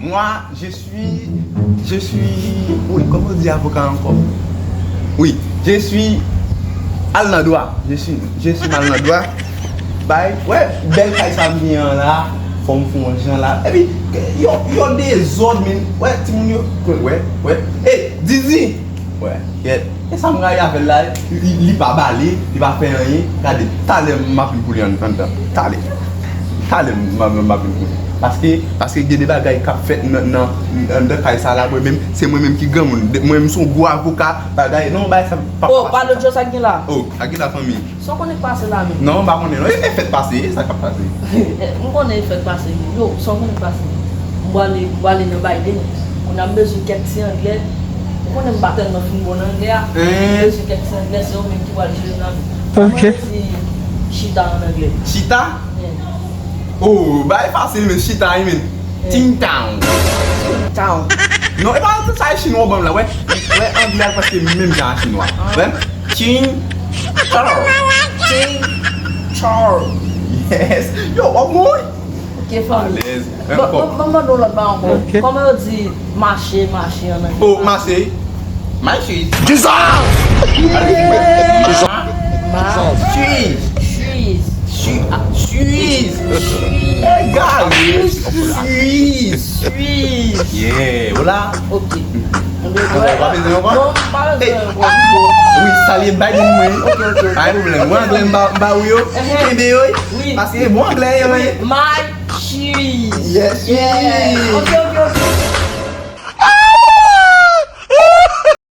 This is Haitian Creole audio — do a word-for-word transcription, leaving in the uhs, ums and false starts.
Moi, je suis, je suis, wi, kòman yo di avoka ankò? Wi, je suis al nan dwa. Je suis, je suis mal nan dwa. Bay, wè, bèl kay sa m gen an la, fò m fè yon jan la. Epi, yo, yo dezòd, men, wè, timoun yo, wè, wè. Ey, Didi! Wè, kèt. E sa m rayi avè l la, li, li pa bale, li pa fè anyen. Gade, talè m ap vin koule ann-, anndan. Talè. Talè m, m, m ap vin koule. Paske, paske gen de bagay k ap fèt nan, nan, anndan kay sa la, mwen menm, se mwen menm ki granmoun. De- Mwen menm se yon gwo avoka, bagay, non, bagay sa p ap Oh, pase pa lòt sa. Jò sa k gen la. Oh, sa k gen la, fanmi? Sa w konnen k pase la menm? Non, m pa konnen non. E, e fèt pase, e sa k ap pase? M konnen e fèt pase, wi. Yo, sa w konnen k pase? M pwale, m pwale nan Biden. Kounye a m bezwen kèk ti anglè. Ou konnen m pa tèlman fin bon nan anglè a. M bezwen kèk ti anglè, se yo menm ki pral jere nan vi. Ok. Kòman yo di chita an anglè? Chita? Yeah. Oh, bay fasil, men chita, I mean. Yeah. Ting tang. Ting tang. Non, e pa tout sa e chinwa w ban m la, wè. Wè, anglè a paske menm jan a chinwa. Ah. Wè. Ting tang. Ting tang. Yes. Yo, w ap mouri. Ok, fanmi. Alèz. Bon, bon, bon, bon, nou lòt ba ankò. Ok. Kòman yo di mache, mache an anglè? Oh, mache. My shoes. Jesus! Ma. Shoes. Shoes. Shoes. Ah, shoes. Shoes. Egare. Shoes. Shoes. Yeah, hola. Ok. Ankò, pa bezwen ankò? Non, pa bezwen ankò. Wi, salye bay moun mwen. Ok, ok, ok. Pa gen pwoblèm. Mwen anglè m ba, m ba ou yo. Ehe. Kenbe yo. Wi. Paske bon anglè yo, wi. My shoes. Yes, yeah. Shoes. Ok, ok, ok.